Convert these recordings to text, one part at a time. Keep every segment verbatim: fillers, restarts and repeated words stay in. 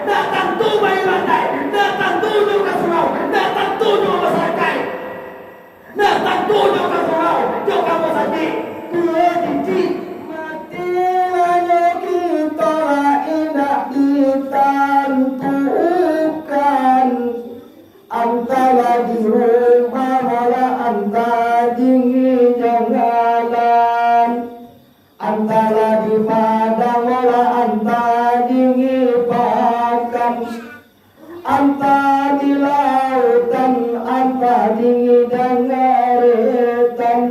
Ndak tantu bayi batai, ndak tantu jo ka surau, ndak tantu jo basakik, ndak tantu jo ka surau, jo ka basakik, tuo cicik. Mati lah nyo kito lah indak ditantukan. Antah lah di rumah, malah antah di nginyang alam. Antah lah di padang, malah antah di ngipakan. Antah di lautan, antah di nginyang aretan.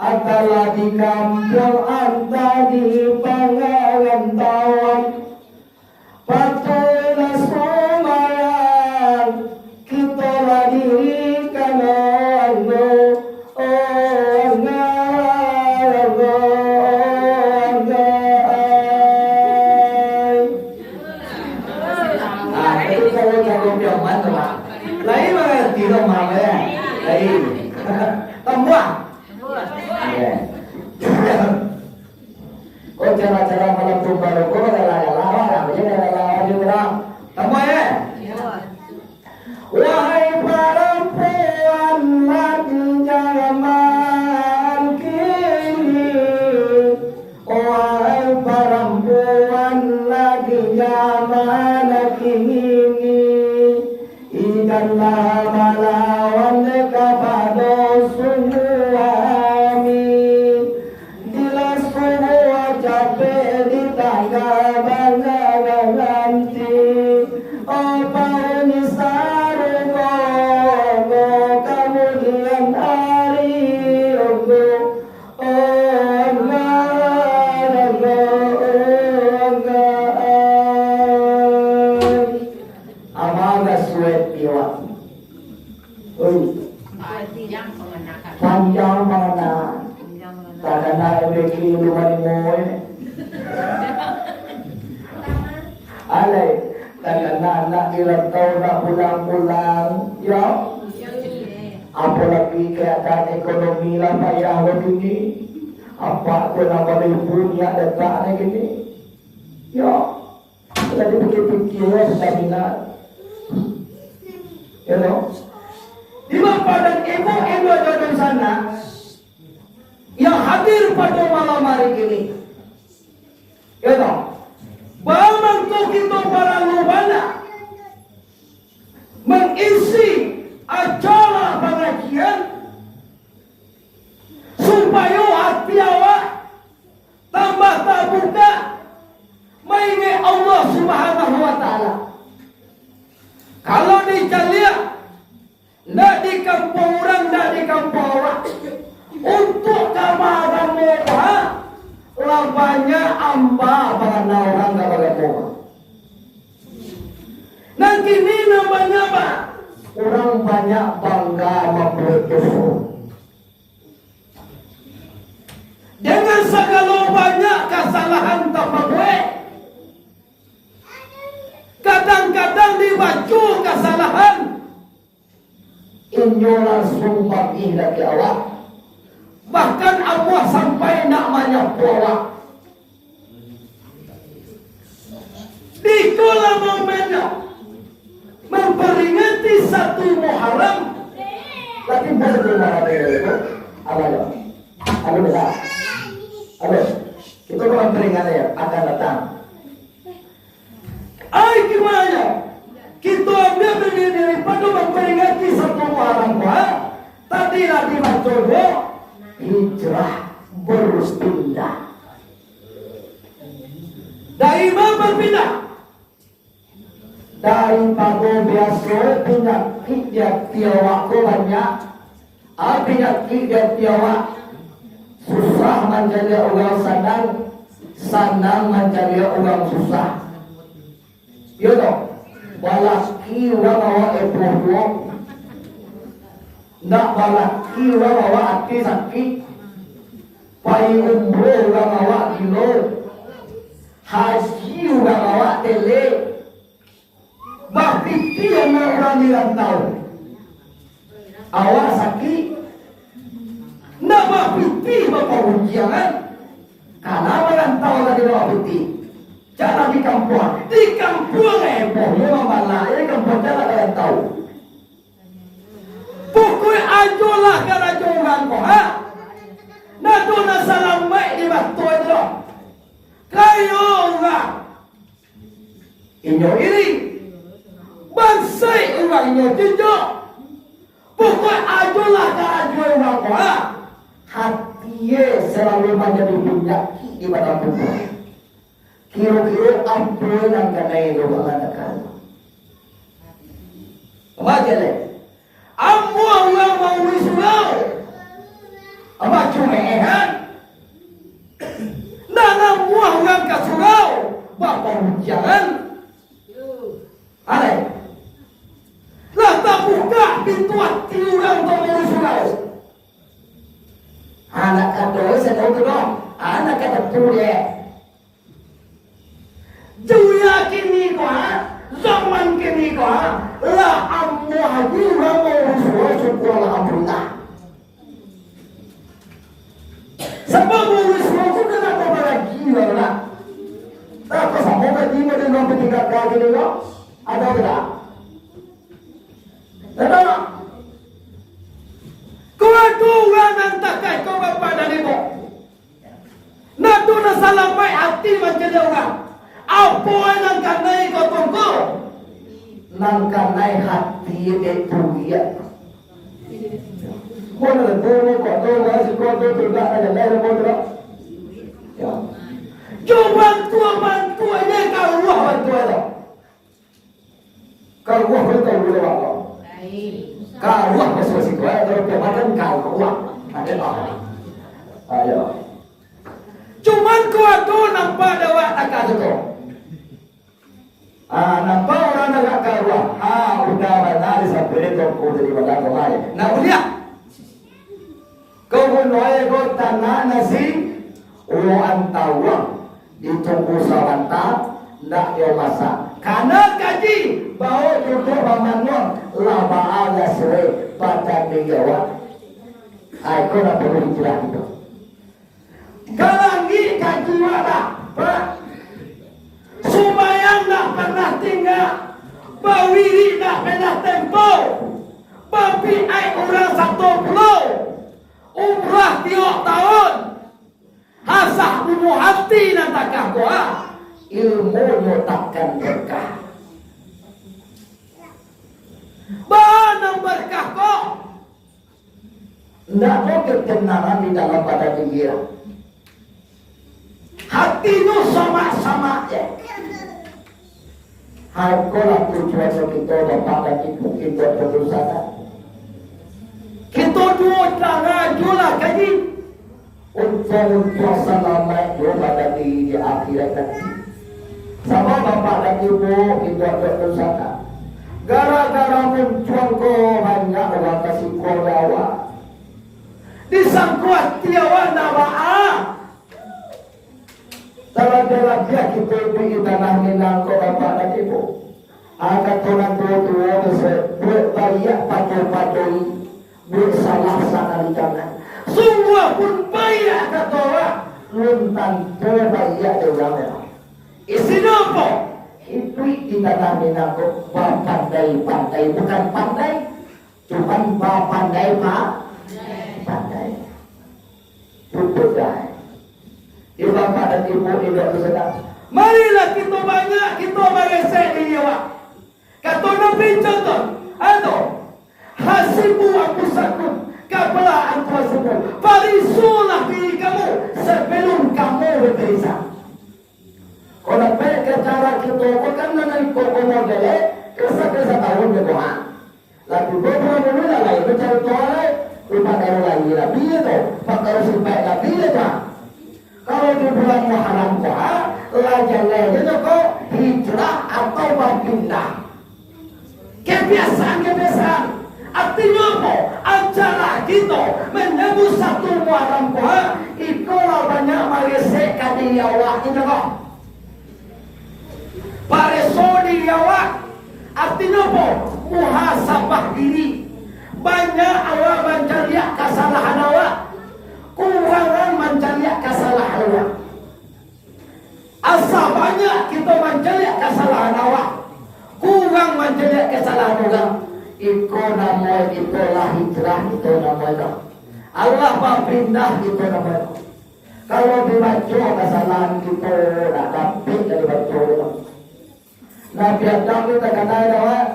Antah lah di kampuang, antah di pangarantauan. Patuiklah sumbayang, kito lah dirikan anggo, oh anggo, oh anggo, ai. Ah, itu kalau cakap Piaman tu, Mak. Lain mangarati tu, Mak, ya. Lain. Tambuah. Ya. Ko cara-cara malam tu baru ko galak-galak awak, apa je galak-galak awak je urang. Tambah, eh? Wahai parampuan lah di zaman kini, wahai parampuan lah di zaman kini, indak lah malawan kapado suami. Bila subuah capek di tangga bangaranti, oh pauni sarugo, oh kamudian ari, oh, oh, oh, oh, oh, oh. Amal gasuet iwak. Oi. Panjang pangana. Pangana. Takana rezeki rumah limo, eh. Alai, takana anak di rantau nak pulang-pulang, yo. Apolagi keadaan ekonomi lah payah lo kini. Apak tu nak bali pun ndak datak ni kini. Yo. Tadi pikir-pikir, Ustaz Minal. Yo, no? Di bapak dan ibu, ibu dan sanak yang hadir pada malam hari ini. Yo, no? Bamangko kita paralu banyak mengisi acara pengajian supayo hati awak tambah tabuka maingek Allah Subhanahu wa Taala. Kalau dicaliak, ndak di kampuang urang, ndak di kampuang awak, untuak ka maagamo, lah banyak amba bana urang ka maagamo. Nan kini nan banyak, bah, urang banyak bangga mambuek doso. Dengan sagalo banyak kasalahan tapabuek, kadang-kadang dibaco kasalahan, inyo langsuang bangih dari awak, bahkan amuah sampai nak manyapu awak. Di kolam momennya memperingati satu Muharram. Tapi boleh dengar ada yang itu. Apa ya? Anu dengar. Anu. Kita orang peringati ya, akan datang. Ai gimana? Kita ambil berdiri daripada memperingati satu Muharram, Pak. Tadi lah dibaca doa, hijrah berpindah. Dari ma bapindah? Daripado biaso panyakik di ati awak ko banyak, a, panyakik di ati awak, susah mancaliak urang sanang, sanang mancaliak urang susah. Iyo toh? Balaki urang awak epoh juo. Ndak balaki urang awak ati sakik. Pai umroh urang awak gilo. Haji urang awak tele. Bapiti anak urang di rantau. Awak sakik. Ndak bapiti bapangunjiangan. Karano rantau tadi ndak bapiti. Kalau di kampuang, di kampuang eh, boh, memang bala, eh, kampuang jalan kalian tahu. Pokok ajolah karajo urang ko, ha? Nado nan salamaik di batua itu doh. Kayo urang. Inyo iri. Bansaik urang inyo jijok. Pokok ajolah karajo urang ko, ha? Hati e salalu manjadi panyakik di badan tubuah. Kiro-kiro ampun nan kanai lo mangatakan. Baca lai. Amuah urang mauruih surau. Amuah cumehan. Nan amuah urang ka surau. Baparujangan. Alai. Lah tabukak pintu ati urang tu mauruih surau. Anak kato, saya tahu tu doh. Anak kato tu deh. Dunia kini ko, ha? Zaman kini ko, ha? Lah amuah haji urang mauruih surau, syukur alhamdulillah. Sabab mauruih surau tu kan ado bagaji lah, nak. Tapi samo gaji model urang P T K K kini ko? Ado tidak? Ado. Ko ado urang nan takah ko bapak dan ibu. Nado nan salamaik ati mancaliak urang. Apo nan kanai ko tungku? Nan kanai hati dek turiak. Mana tu, kok tu, masih kau tu, tu, tak ada, tak ada, kau tu, tak? Ya. Jo bantuak-bantuak je, karuah bantuak tu. Karuah, boleh tahu, boleh tahu. Karuah, masuk situ, eh, kalau tiap makan, karuah. Ada tak? Ayo. Cuman ko ado nampak dek awak takah tu ko. Ah, nampak urang nan agak karuah. Ha, udah bana disampuin tongko tadi malam kamari. Nak buliah. Kau bunuh ayo kau tanak nasi, ulo antawang. Ditunggu sabanta, ndak yo masak. Kana kaji, baok duduak bamanuang, lah baa lah suwe, batanding yo awak. Ai, ko lah paralu hijrah kito. Ka langik ka jiwa dah, Pak. Sumbayang dak pernah tingga, bawirik dak pernah tempo, bapiaik urang sato pulo, umrah tiok taun, hasah bunuah hati nan takah ko, ilmunyo takkan berkah. Baa nan berkah ko? Ndak ado ketenaran di dalam badan diri lah. Hati tu samak-samak je. Hai, ikolah tujuan kito, Bapak dan Ibu, kito putusan. Kito duo cara juo lah kaji. Untuang-untuang salamaik jo badan diri di akhirat nanti. Sabab Bapak dan Ibu, kito ado pusaka. Gara-gara muncuang ko banyak urang ka siko awak. Disangko ati awak ndak baa. Talabiah-labiah kito iduik di tanah Minang ko, Bapak dan Ibu. Ah, kato nan tuo-tuo tu, se-, buek baiak pato-patoi, buek salah sakali jangan. Sungguah pun baiak kato awak, lun tantu baiak dek urang, yo. Isinyo apo? Iduik di tanah Minang ko bapandai-pandai, bukan pandai, cuman bapandai pa-, pandai. Cukuik dah. Di Bapak dan Ibu, indak tu sadang. Marilah kito banyak, kito baresek diri awak. Kato Nabi contoh, ado, "Hasibu anfusakum qabla an tuhasabu." Parisolah diri kamu sabalun kamu diparisa. Kalau dapek ka cara kito ko kan nan iko ko model, eh, kesa-kesa tahun je ko, ha. Lah tibo bulan Ramadan lah, itu carito lai. Rupa karo lai lah, biya tu. Pakaro sipaik lah, biya tu. Kalau di bulan Muharram ko, ha, lah jaleh je tu ko hijrah atau bapindah. Kebiasaan-kebiasaan. Artinyo apo? Acara kito manyambut satu Muharram ko, ha, iko lah banyak maresek ka diri awak, indak ko? Pareso diri awak, artinyo apo? Muhasabah diri. Banyak awak mancaliak kasalahan awak, kurangan mancaliak kasalahan awak. Asa banyak Mancaliak kasalahan awak, kurang mancaliak kasalahan urang. Iko namoe kito lah hijrah, kito namoe tu. Allah bapindah, kito namoe tu. Kalau dibaco kasalahan kito, nak dapik dari baco tu. Nabi Adam ni takana dah, Wak.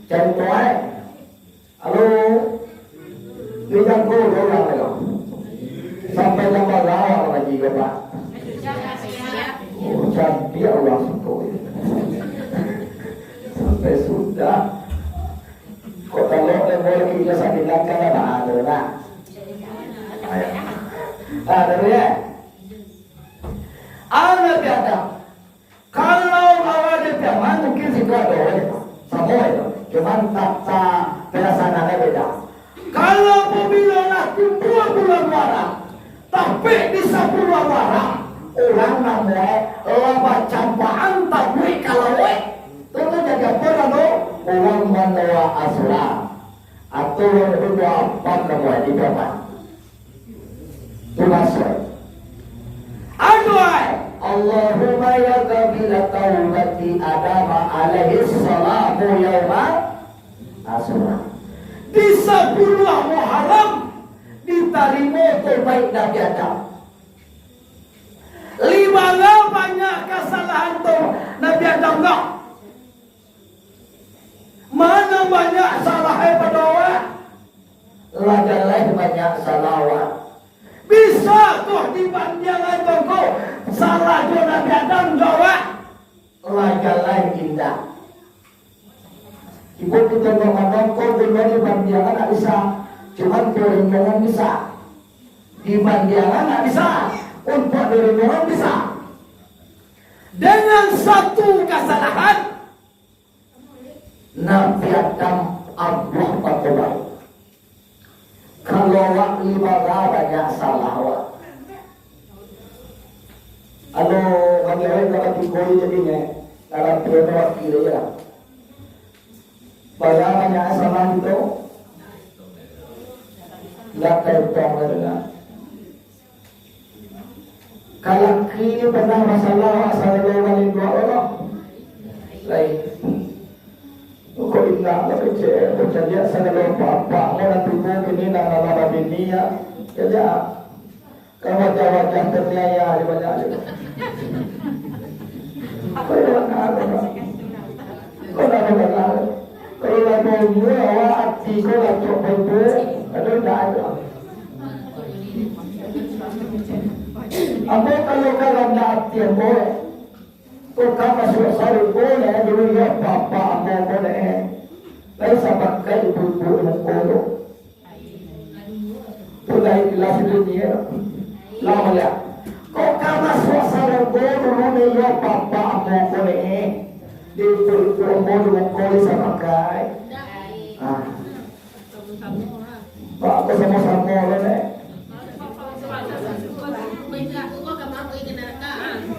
Carito, eh. Halo. Ni jangko dua urang tu. Sampai jam bara awak mangaji ko, Pak? Oh, cantik urang siko. Sampai sudah. Kok kalau lembo lagi ijazah dibilangkan lah, bah, tu lah. Ayo. Ah, dulu ya. Anak Adam. Kalau awak di Piaman, mungkin situ ado, eh, samo itu. Cuman tata pelaksanaannya beda. Kalau pabilo lah kumpua bulan Muharram, tapi di sapuluah Muharram, urang namoe lah bacampaan tabuik ka lauik. Tu, tu jadi apo namo? Urang manoa Asyura. Atau urang itu apo namoe di Piaman? Puaso. Aduai, Allahumma ya qabila taubati Adam alaihi salamu yauma Asyura. Di sapuluah Muharram ditarimo tobaik Nabi Adam. Di bana banyak kasalahan tu Nabi Adam ko. Mano banyak salah e pado awak? Lah jaleh banyak salah awak. Bisakoh dibandiangan tongko salah jo Nabi Adam jo awak? Lah jaleh indak. Ibu kito ko manongko dulu dibandiangan ndak bisa. Cuman dirinduangan bisa. Dibandiangan ndak bisa. Untuak dirinduangan bisa. Dengan satu kasalahan, Nabi Adam abuah patobaik. Kalau awak libara banyak salah awak. Anu, bagi awak ka batiko je jadi nyo, dalam pian wakil je lah. Banyak, banyak salah itu. Ndak terhitung lah tu lah. Kalaki ni pernah masalah, awak salah dua kali dua orang. Lain. Kok indak lah kecek, kok caliak salah dua apa-apa. Mau nanti mau bini, nak malah babini ya. Caliak. Kan wajah-wajah terniaya di banyak ni. Kau yang mana tu, Pak? Kau nak dengar? Kalau lah mau mua, awak ati kau lah cok bau, ada tak ada? Ambo kalau karandak ati ambo, kau ka masuak sarugo, lah dulu yo, bapak ambo ko, lah. Lai sabagai ibu-ibu muko tu. Tu lai jelas dunia. Lah maliek. Kok ka masuak sarugo dulu ni yo, bapak ambo ko ni. Di ibu-ibu ambo di muko ni sabagai. Ah. Pak, ko samo-samo lo ni.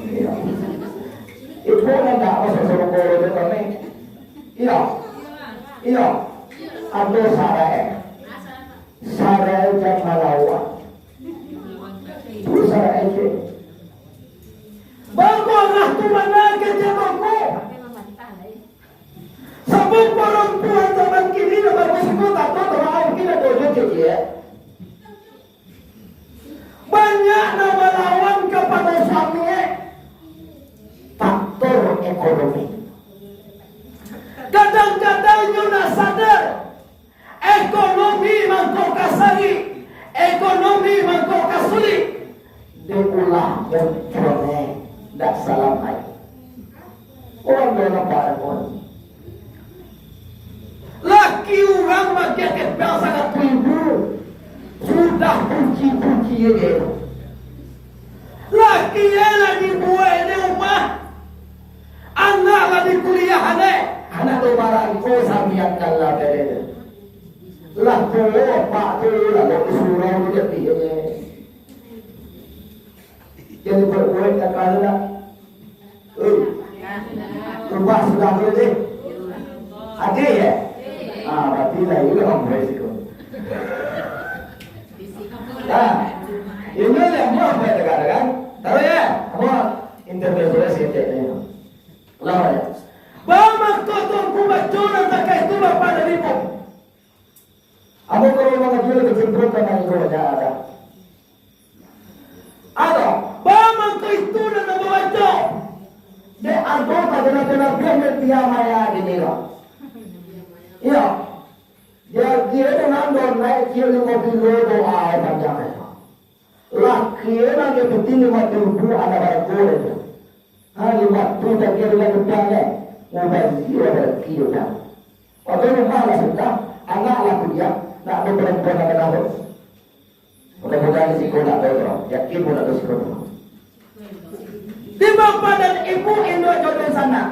Iya. Ibu ni ndak masuak sarugo lo ni. Iyo. Iyo. Ado sarai. Sarai jan malawan. Tu sarai je. Babuah tu bana kecek bangko. Sabab parampuan zaman kini lah bagus ko, tak tahu terang kini dojo kecek. Banyak nan malawan kapado suami, faktor ekonomi. Kadang-kadang nyo ndak sadar, ekonomi mangko ka sarik, ekonomi mangko ka sulik. Diulah muncuang, eh, ndak salamaik. Urang dah nampak dah, kawan. Laki urang bagian kepala sangat ribu. Sudah puji-puji dia. Laki dia lah dibuat di rumah. Anak lah dikuliahan, eh. Anak tu barangko sambian kan lah dia. Lah tuo pak tu, lalu di surau tu jadi, eh. Jadi buek-buek kakak tu dah. Oi. Ubah sudah tu deh. Adil ya? Ah, berarti lah, ini orang buek siko. Ah, ini lah, mau apa ya, kan? Tahu ya? Mau interview dulu sih, cek ni. Lawan. Baa mangko Tuanku baco nan takah itu, Bapak dan Ibu? Ambo kalau mangaji kecimpulan ka mangko banyak ada. Ado, baa mangko itu nan ambo baco? Dek ado ka nabi-nabi nan dia maya di nira. Iyo. Dia kira dengan doa naik kira lima kilo doa panjang. Laki nan dia piti lima ribu anak barago dia. Ha, lima tu tak kira dengan utang, eh. Mubazir lah berarti dia utang. Waktu rumah lah sudah, anak lah kuliah, nak ada perempuan nak kenal. Mudah-mudahan di siko nak tahu, yakin pun nak tahu siko tu. Di bapa dan ibu indak jodoh sana.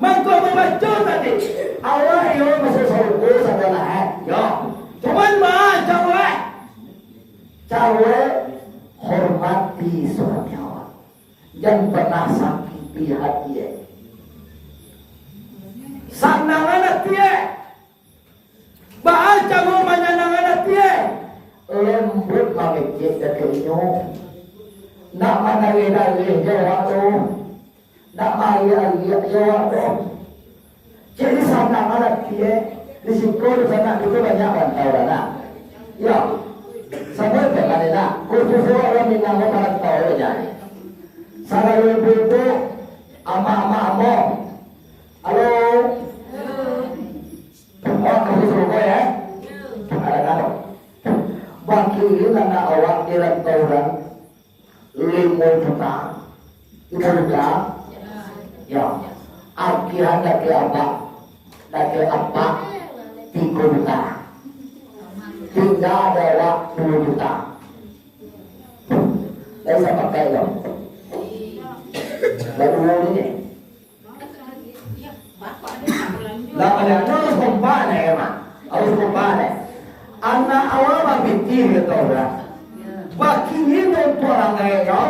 Mangko babaco tadi, awak iyo masuk sarugo sadolah, eh. Yo. Cuman baa caro, eh? Caro hormati suami awak. Jan pernah sakiti hati, eh. Sanangan hati, eh. Baa caro manyanangan hati, eh? Lembut mangecek dakek inyo. Nak manareh-nareh jo awak tu. Nak maariak-ariak jo awak tu. Jadi sanangan hati, eh. Di siko di sanak kito banyak rantau lah, nah. Yo. Sampai tu kan, nah. Khusus awak urang Minang ko marantau aja. Sarayo ibu tu, amak-amak ambo. Halo. Awak kasih suruh ko, ya? Ada kado. Bakilin anak awak di rantau urang limo juta. Limo juta? Ya. Agihan dakek apak. Dakek apak tigo juta. Tingga dek awak duo juta. Lai sapakai lo. Baru ni. Lah, ado harus kompak deh, Mak. Harus kompak deh. Anak awak bapikir gitu, dah. Bakini untuak urang gaek nyo,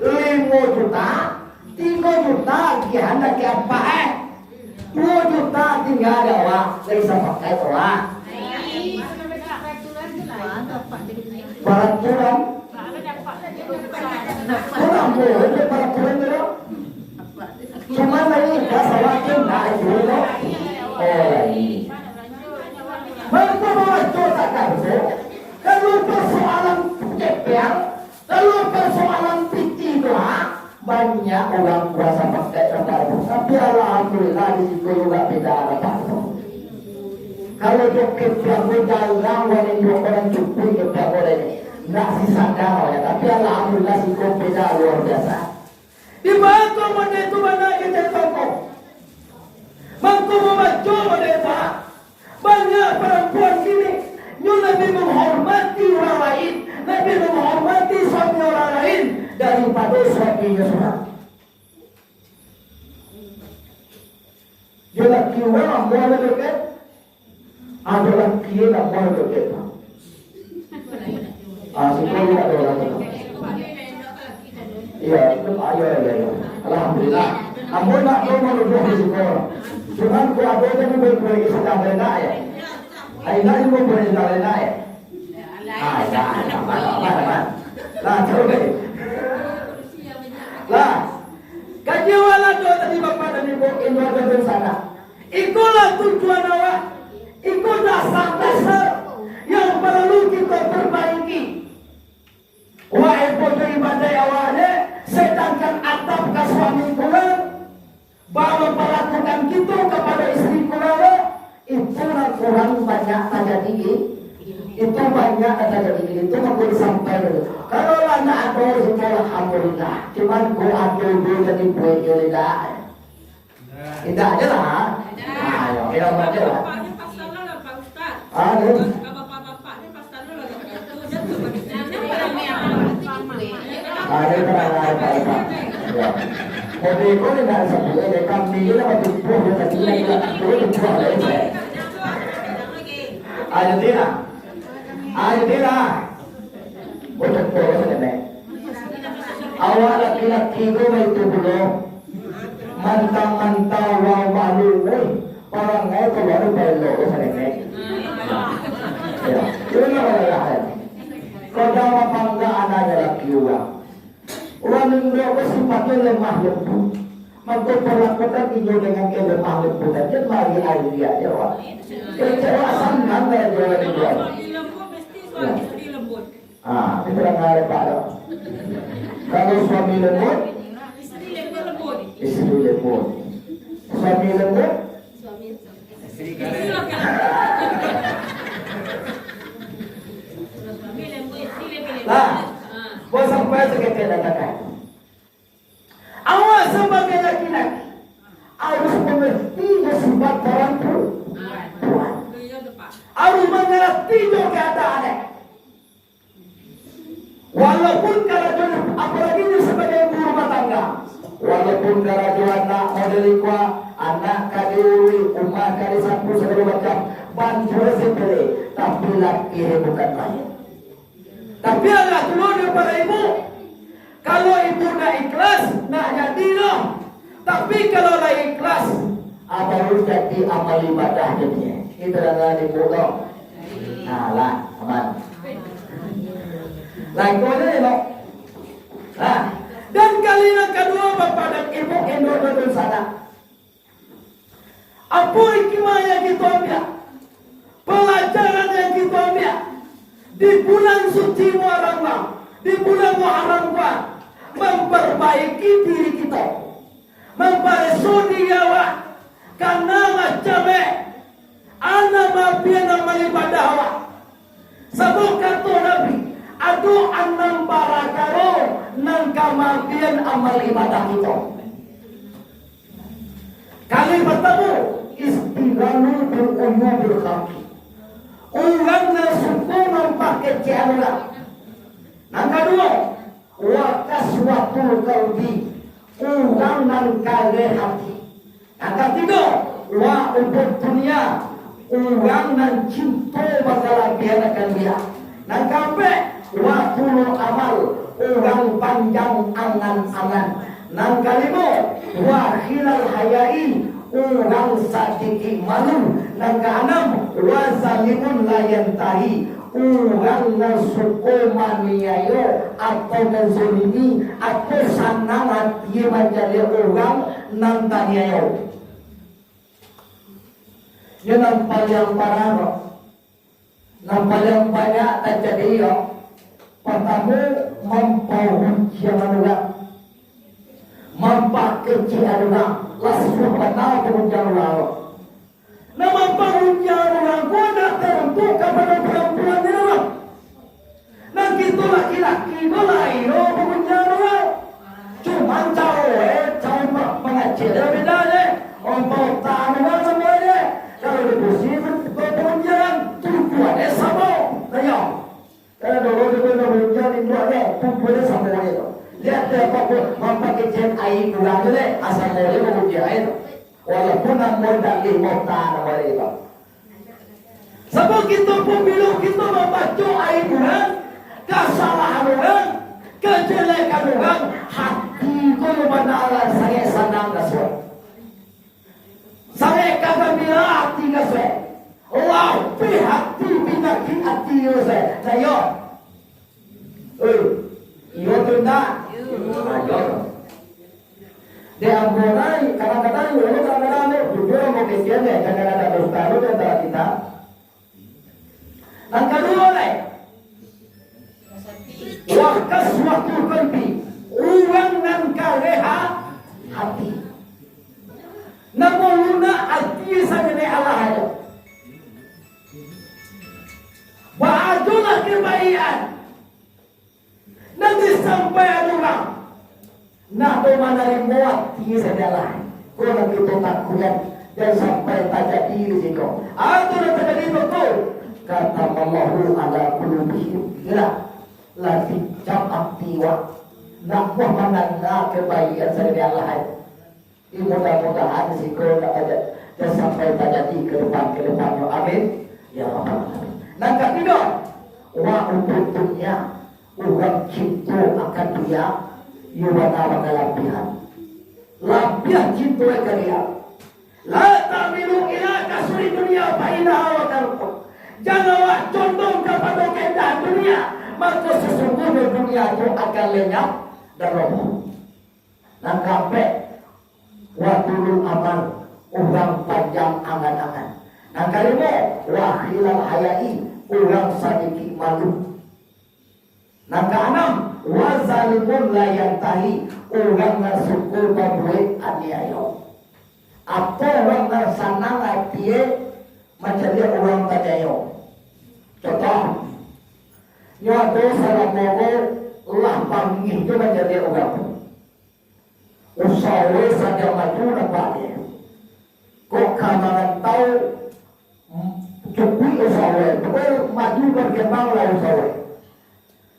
limo juta, tigo juta agihan dakek apak, eh. Duo juta tingga dek awak, lai sapakai awak. Paraturan. Urang buliah jo paraturan tu, doh. Cuman lai ikhlas awak tu ndak itu, doh. Oh, lai. Mangko babaco takah tu, kalau persoalan kepeang, kalau persoalan piti tu, ha, banyak urang kuasa pakai rapat tu. Tapi alhamdulillah, di siko juo beda rapat tu. Kalau jo kepeang tu jarang urang cukuik kepeang urang ni. Ndak sisada awak, tapi alhamdulillah siko beda luar biasa. Di baa tu model tu bana kito contoh. Mangko mambaco model tu, banyak parampuan kini, nyo labiah manghormati urang lain, labiah manghormati suami urang lain daripado suaminyo surang. Yo laki urang amuah lah doket. Ado laki lah amuah lah doket. Ah, siko ni ado lah tu. Iya, itu ayo, ayo, ayo. Alhamdulillah. Ambo nak tu manuduh di siko. Cuman ku ado tadi baik-baik sadang enak ya. Ai nak ibu boleh sadang enak ya. Ah, ya, aman, aman, aman. Lah, terus. Lah. Kaji awak lah tu tadi Bapak dan Ibu, indak ado di sana. Ikolah tujuan awak. Iko dasar-dasar yang paralu kito perbaiki. Wak ibu tu ibadah awaknyo, sedangkan adab ka suami kurang, baa mapalakukan kito kapado istri kurang, itu lah kurang banyak tajadi. Itu banyak tajadi, itu mangko disampaikan. Kalau lah ndak ado, itu alhamdulillah. Cuman ko ado dulu jadi buek je lah. Indak aja lah. Nah, yo, indak aja lah. Ah, ni. Ah, ni pernah lah, Pak Ustaz. Ya. Jadi, kau ni nak sebut, eh, kami ni lah bertubuh, dia tak kira, kira, kira, kira, kira, kira. Ah, jadi lah. Ah, jadi lah. Bocor polos, nenek. Awak laki-laki ko baitu pulo. Mantang-mantang urang balu, woi, parangai ko baru baelok ko saketek. Ya, itu nak marah, eh. Kau dah mapangga anaknyo laki urang. Urang Indo ko sifatnyo lemah lembut. Mako, perlakukan inyo dengan kelemah lembutan, jan mari agiah, yo, Pak. Kecewa sanang kalau jualan itu. Suami lembut, mesti suami isteri lembut. Ah, itu terang arep, Pak, yo. Kalau suami lembut, isteri lembut, lembut. Isteri lembut. Suami lembut, isteri lembut. Suami lembut, isteri lembut. Nah, buat sampai sakit datang. Awak sabagai laki-laki harus mangarati jo sifat parampu-, puan. Harus mangarati jo keadaan. Walaupun karajo, apalagi ni sabagai ibu rumah tangga, walaupun karajo anak model iko, anak ka diurus, rumah ka disapu, sagalo macam, bantu sepele, tapi laki bukan main. Tapi alah tu lo dek para ibu. Kalau ibu nak ikhlas, nak jadi lo. Tapi kalau lah ikhlas, ah, baru jadi amal ibadah jadi. Itu adalah ibu lo. Nah, lah, aman. Lah, itu aja lo. Nah, dan kali nan kaduo, Bapak dan Ibu, induk dan dunsanak. Apo hikmah yang kito ambiak? Palajaran yang kito ambiak di bulan suci Muharram, di bulan Muharram ko, mamparbaiki diri kito, mampareso diri awak, kana macam e, ana maabian amal ibadah awak. Sabab kato Nabi, ado anam parakaro nan ka maabian amal ibadah kito. Kali partamo, istighalu bil uyubil khalqi. Urang nan suko mampakecekan urang. Nan kaduo, wa qaswatul qalbi. Urang nan kareh ati. Nan katigo, wa ubud dunia, urang nan cinto bakalabihan akan dunia. Nan kaampek, wa tulul amal, urang panjang angan-angan. Nan kalimo, wa khilal hayai, urang sadikik malu. Nan kaanam, wa zalimun la yantahi, urang nan suko maniayo atau manzolimi atau sanang ati manjaleh urang nan taniayo. Yo nan paliang parah ko, nan paliang banyak tajadi yo, partamo, mampaujian urang, mampakecekan urang, lah sudah bana pangujian urang ko. Nan mamparujian urang ko ndak taruntuk kapado parampuan ni doh. Nan kito laki-laki ko lai lo parujian urang. Cuman caro, eh, caro ma-, mangacek lah beda je. Ompau tamu kan samo je. Kalau di kursi parujian, tujuan eh samo. Nah, yo. Karano dulu di rumah hujan induaknyo, kumpulnyo samo je tu. Liek dek apo pun, mampakecek aia urang tu dek, asa samo je mamuji aia tu. Walaupun namo indak limo ta namo aia tu. Sabab kito pun, bilo kito mambaco aia urang, kasalahan urang, kajelekan urang, hati ko bana lah sangaik sanang ka suah. Sangaik ka gambira ati ka suah. Lapeh ati, panyakik ati ka suah. Nah, yo. Eh, iyo tu indak? Nah, yo. Dek ambo lai, kadang-kadang, yo, kadang-kadang, yo, jujur ambo kasian, yo, kadang-kadang dusta, yo, di antara kita. Nan kaduo lai, wa qaswatul qalbi, urang nan kareh ati. Namo lunak ati sajo dek Allah ajo. Baajolah kabaikan. Nan disampaian urang, nak tu manarimo ati sajolah. Ko nan kito takuikan, jan sampai tajadi di siko. Atau nan tajadi tu, katamallahu ala qulubihim. Iyolah, lah dicap ati wak. Nak buah mandanga kabaikan sajolah. Mudah-mudahan siko tak ada, jan sampai tajadi ka depan, ka depannyo. Amin. Ya Rabbal Alamin. Nan katigo, wa ubud dunia, urang cinto akan dunia, iyo bana bakalabihan. Labiah cinto ka dunia. La ta'milu ila kasuri dunia fa innaha wa tarqud. Jan awak condong kapado kaindahan dunia, mako sasungguahnyo dunia tu akan lenyap dan roboh. Nan kaampek, Tulul amal, urang panjang angan-angan. Nan kalimo, wa khilal hayai, urang sadikik malu. Nan kaanam, wa zalimun la yantahi, urang nan suko babuek aniayo. Apo urang nan sanang atie mancaliak urang taniayo? Contoh, nyo ado salamo ko lah bangih jo mancaliak urang tu. Usaho sadang maju nampak dia. Kok ka marantau, cukuik usaho, pokoknyo maju barkembang lah usaho.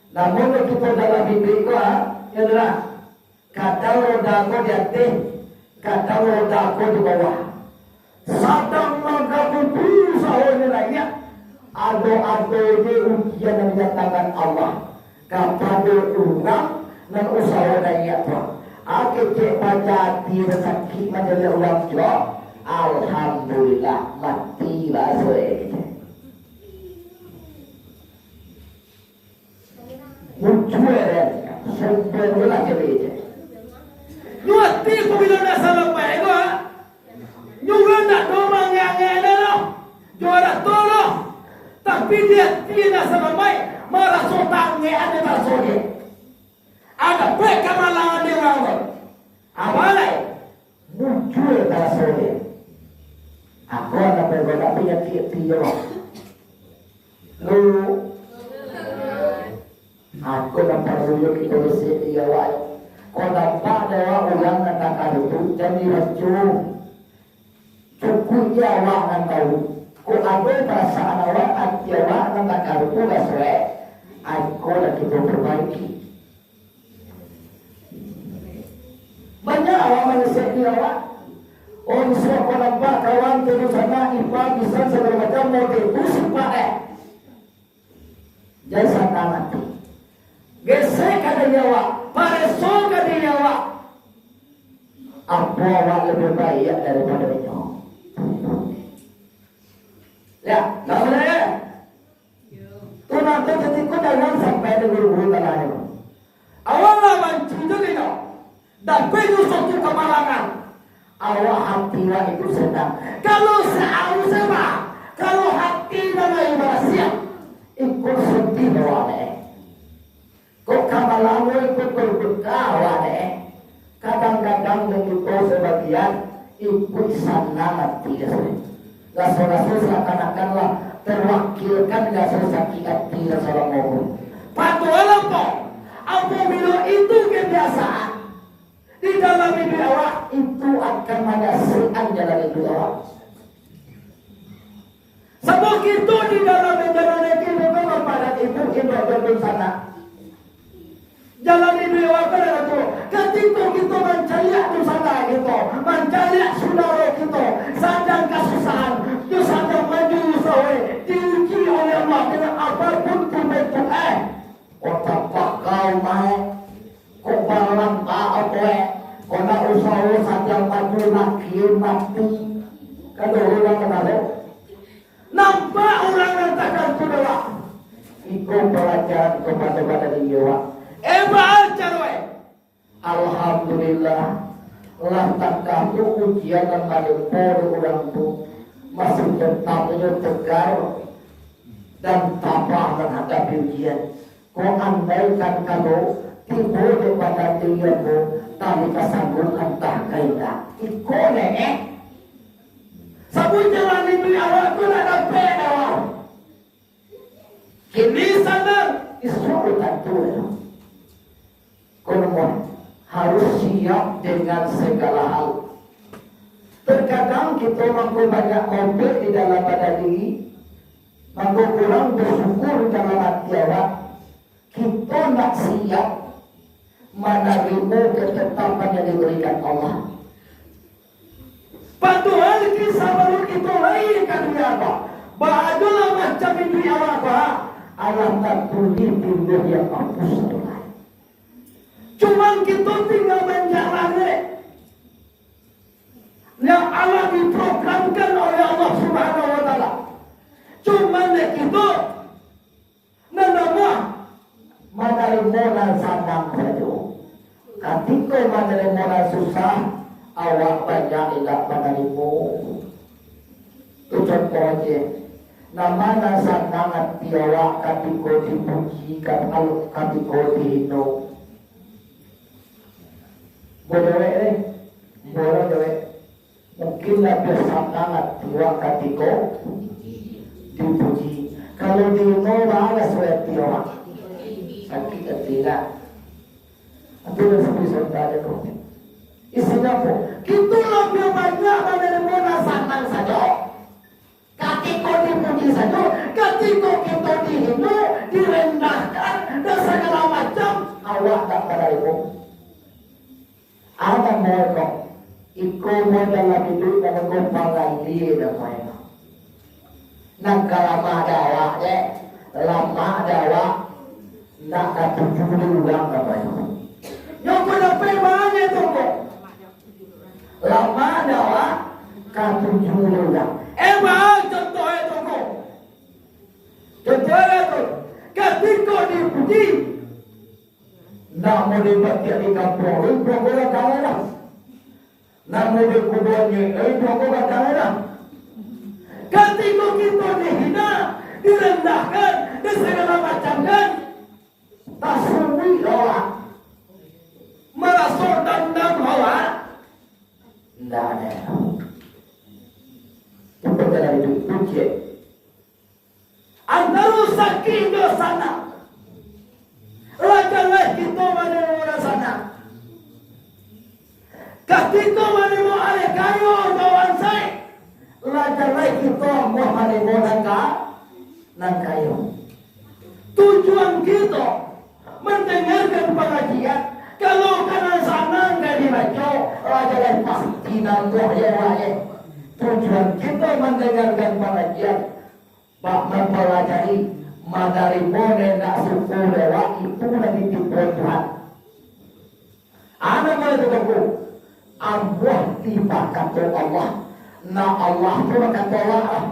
Namun kito dalam hiduik ko, ah, yo lah, kadang roda ko di ateh, kadang roda ko di bawah. Sadang manggaguti usahonyo rakyat, ado-ado je ujian nan didatangkan Allah kapado urang nan usaho rakyat tu. Kecek paja ati rasaki mancaliak urang tu, alhamdulillah, mati raso e. Muncul dan sombong lah jadi je. Nyo ati pabilo nak salapeh ko, ah. Nyo urang nak do mangangek doh, jo arato doh. Tapi di ati nak salapeh, maraso tangek ado raso je. Ado pe kamalangan di urang tu. Apo lai? Muncul taraso dia. Aku anak bergoda penyakit dia. Lu, aku nampak dulu kita isi dia, wak. Kau nampak dewa urang nan takkan itu, jadi rancung. Cukuik dia awak nan tahu. Kok ado parasaan awak, ati awak nan takkan itu, raso, eh. Aku nak kita perbaiki. Banyak awak manusia di awak. Oh, isuak ko nampak kawan tu di sana, ipa, bisan, sagalo macam, mau dihusik pakai. Jan sanang ati. Gesek ka diri awak, pareso ka diri awak. Apo awak lebih baik daripado inyo? Ya, ndak boleh. Tu nanti ketika jangan sampai di guru-guru tanah ni. Awak lah manci tu kito. Dapek nyo suatu kamalangan. Awak hati awak itu senang. Kalau seharusnya mah, kalau hati nan lai barasiah, ikut sedih awak deh. Kok kamalangan ikut berbekah awak deh. Kadang-kadang mangikuti sebagian, ikut sanang hati deh. Raso-raso seakan-akan lah terwakilkan raso sakik hati raso lamau. Padohal apo? Apabilo itu kebiasaan di dalam hiduik awak, itu akan manyasiakan jalan hiduik awak. Sabab kito di dalam menjalani kehidupan bapak dan ibu, indak badunsanak. Jalan hiduik awak kan ado tu. Katiko kito mancaliak tu saudara kito, mancaliak sudaro kito, sadang kasusahan, tu sadang maju usaho, diuji oleh Allah dengan apapun tu bentuk, eh, kok tapakau maek, kok balampak apo, eh, kok nak usaho sadang maju makin mati. Kan urang kan ado. Nampak urang nan takam tu dewak. Iko palajaran kapado badan diri awak. Eh, baa caro, eh? Alhamdulillah, lah takah tu ujian nan manimpo dek urang tu, masih tetap inyo tegar dan tabah manghadapi ujian. Kok andaikan kalau tibo dek badan diri ambo, tali tasanggup antah ka indak. Iko neh, eh. Sabuik jalan iduik awak tu nak dapek awak. Kini sanang, isuak tantu. Kono harus siap dengan segala hal. Terkadang kito mangko banyak konflik di dalam badan diri, mangko kurang bersyukur di dalam hati awak. Kito ndak siap manarimo ketetapan yang diberikan Allah. Padohal kisah baru kito lahia ka dunia ko, baa juo lah macam iduik awak ko, alah tatulih di Lauh yang Mahfuz tu lai. Cuman kito tinggal manjalani yang alah diprogramkan oleh Allah Subhanahu wa Taala. Cuman dek kito, nan namuah manarimo nan sanang sajo. Katiko manarimo nan susah, awak Banyak indak manarimo. Tu contoh aja. Nama nan sanang ati awak katiko dipuji, kat-, katiko dihino? Buah dewek deh. Buah dewek. Mungkin labiah sanang ati awak katiko dipuji. Kalau dihino, balas we ati awak. Sakik ati lah. Ati lah sampai sontak aja tu. Isinyo apo? Kito labiah banyak manarimo nan sanang sajo. Katiko dipuji sajo, katiko kito dihino, direndahkan, dan sagalo macam, awak dak tarimo. Ado namonyo ko, iko mah dalam iduik namonyo ko pangalia namonyo. Nan ka lamak dek awak, dek, lamak dek awak, nak katuju dek urang namonyo. Nyo ko dapek banyak tu ko. Lamak dek awak, katuju dek urang. Eh, baa contoh e tu ko. Contoh e tu, katiko dipuji, namo di batiak di kampuang, eh, pokok lah tahu lah. Namo di kubuan ni, eh, pokok lah tahu lah. Katiko kito dihina, direndahkan, dan sagalo macam kan, tasuik awak. Maraso dandam awak. Ndak ado. Itu perkara itu, itu je. Antaro sakik jo sanang. Lah jaleh kito manarimo nan sanang. Katiko manarimo aleh kayo jo bansaik, lah jaleh kito amuah manarimo nan ka-, nan kayo. Tujuan kito mandangarkan pangajian, kalau ka nan sanang ka dibaco, lah jaleh pasti nan buah yo, wak, eh. Tujuan kito mandangarkan pangajian, Bak mampalajari, manarimo nan indak suko lewat itu nan ditipuan Tuhan. Anak mulai tunggu, amuah dipakato Allah. Nah, Allah tu bakato awak lah.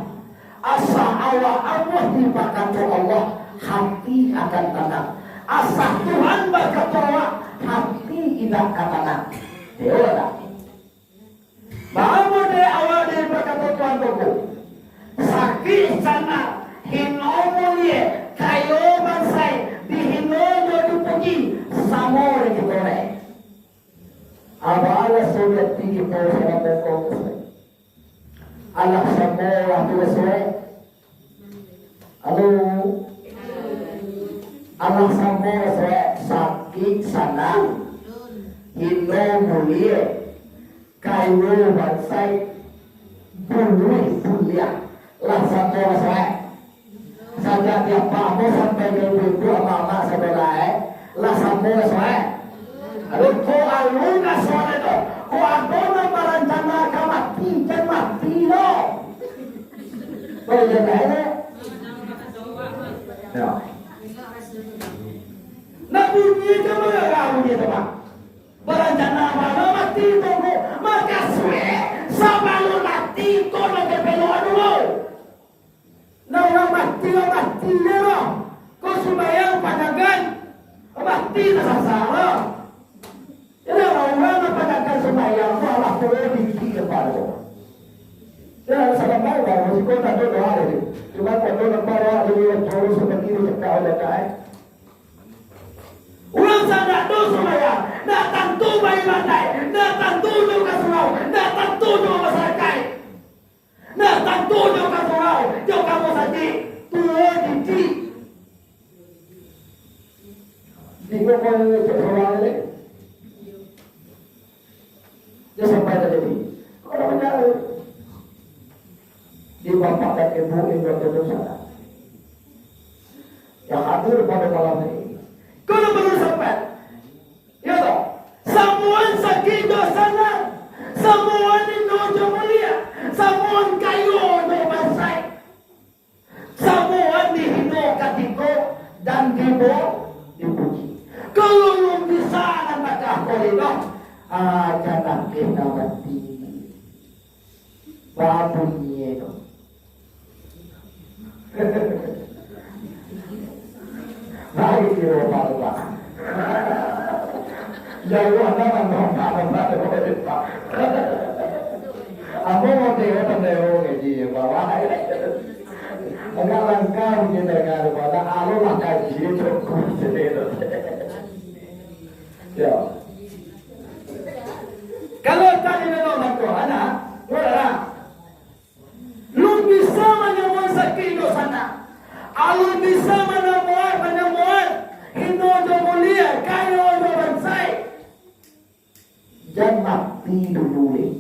Asa awak amuah dipakato Allah, hati akan tanang. Asa Tuhan bakato awak, hati indak ka tanang. Iyo tak? Baa mode awak dipakato Tuhan tu ko? Sakik sanang, hino mulie, kayo bansaik, dihino jo dipuji, samo dek kito lai. Apo alah sudah tinggi pau salah pokok tu? Alah samo lah tu suai. Halo. Alah samo suai, sakik sanang, hino mulie, kayo bansaik, buluih buliah. Lah samo lah suai. Sajak di apak ambo sampai ka ibu-ibu, amak-amak sadolah, eh. Lah samo lah suai. Aduh, ko alun lah suai tu. Ko ado nan barancana ka mati, jan mati lo. Boleh jadi, eh? Ya. Nah, bunyi ka mangagak bunyi tu, Pak. Barancana bana mati tunggu, maka suwe sabalun mati ko nan ka pelok dulu. Nah, urang mati, urang mati je lo. Ko sumbayang padagang, mati tasasa lo. Jadi, urang nan padagang sumbayang tu alah tuo tinggi kepado. Ya, sabangai baru siko tando doa tadi. Cuma kondo nampak doa dulu, juru seperti itu cakap udah kai. Urang sadang tu sumbayang, ndak tantu baibadah, ndak tantu jo ka surau, ndak tantu jo basakaik, ndak tantu jo ka surau, jo ka musajik, tuo jijik. Ningok kau cek surau ni. Dia sampai tadi. Kau dah benar. Di bapak dan ibu yang berdosa. Yang hadir pada malam ini. Kau dah baru sampai. Ya toh? Samuan sakik jo sanang. Samuan hino jo mulia. Samuan kayo jo bansaik. Samuan dihino katiko dan dibo-, dipuji. Kalau lun bisa nan tagah ko lidah, ah, jangan kena mati. Babunyi tu. Baik, di rumah, rumah. Ya Allah, jangan nampak, nampak, nampak. Ambo mau tengok pandai urang kaji bawah. Agak langka mungkin danga tu, pada alo lah kaji cukup sini tu. Yo. Kalau tadi memang bantuan, ah, murah. Alun bisa manyamuan sakik jo sanang. Alun bisa manyamuan, manyamuan hino jo mulie, kayo jo bansaik. Jan mati dulu leh.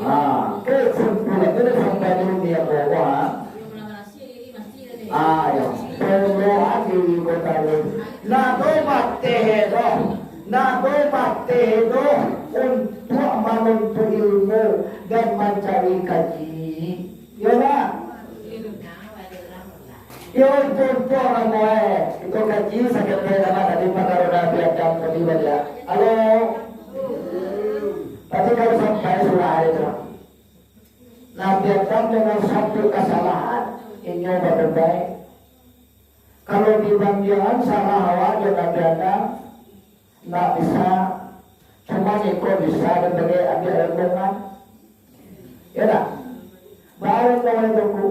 Ah, kesimpulan tu sampai dulu ni, apo, ah. Ah, yo. Pembuat diri kota tu. Nado bateh doh. Nado bateh doh untuak manuntut ilmu dan mancari kaji. Yo, nak? Yo, untuak-untuak urang muai. Itu kaji sakali dama tadi pakaro Nabi Adam tadi baliak. Halo? Tadi kalau sampai surah itu. Nabi Adam dengan satu kesalahan, inyo batobaik. Kalau dibandiangan salah awak jo Nabi Adam, ndak bisa. Cuma iko bisa dipakai ambiak renungan. Ya tak? Baru mulai tunggu.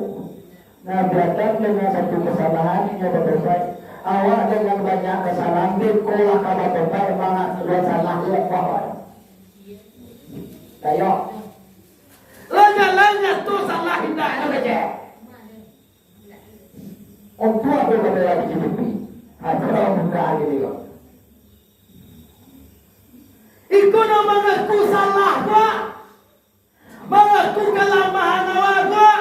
Nabi Adam dengan satu kesalahan, inyo batobaik. Awak dengan banyak kesalahan, beko lah ka batobaik, mangakuan salah, liek bawah. Ayo. Lanyah-lanyah tu salah indak ado kecek. Untuak tu ka bela di J P P. Ha, tu lah buka gini kok. Iko nan mangaku salah, Pak. Mangaku kalamahan awak, Pak.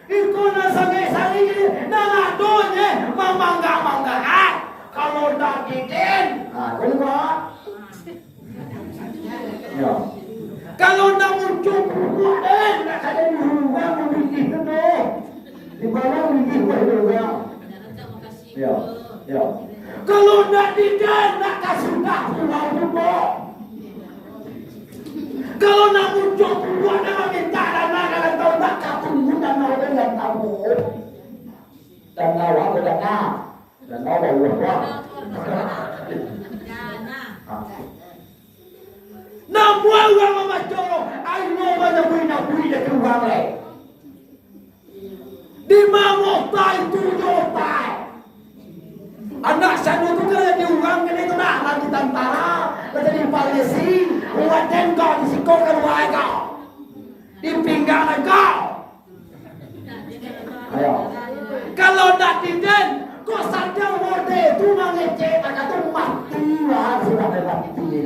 Iko nan sangaik-sangaik gini, nan ado je mamangga-manggaan. Kalau ndak diden, ha, tu, Pak. Yo. Kalau ndak muncul puruak, eh, ndak ka jadi urang mambitih tu doh. Di bawah mambitih buah urang. Yo, yo. Kalau ndak diden, ndak ka sudah pulau tu doh. Kalau ndak muncul puruak, ndak maminta dana, kalau tahu ndak ka tunggu dana urang nan tahu. Dana urang tu dana. Dan Allah Akbar. Namuah urang mamaco, aino manyabui-nyabui dek urang lai. Di mano otai tu jo otai. Anak sano tu kan jadi urang kini tu nah, lah di tantara, lah jadi polisi, waden kau di siko kalua kau. Di pinggan kau. Ayo. Kalau ndak diden, kok sadang mode tu mangecek, maka tu mati lah, sudah mati.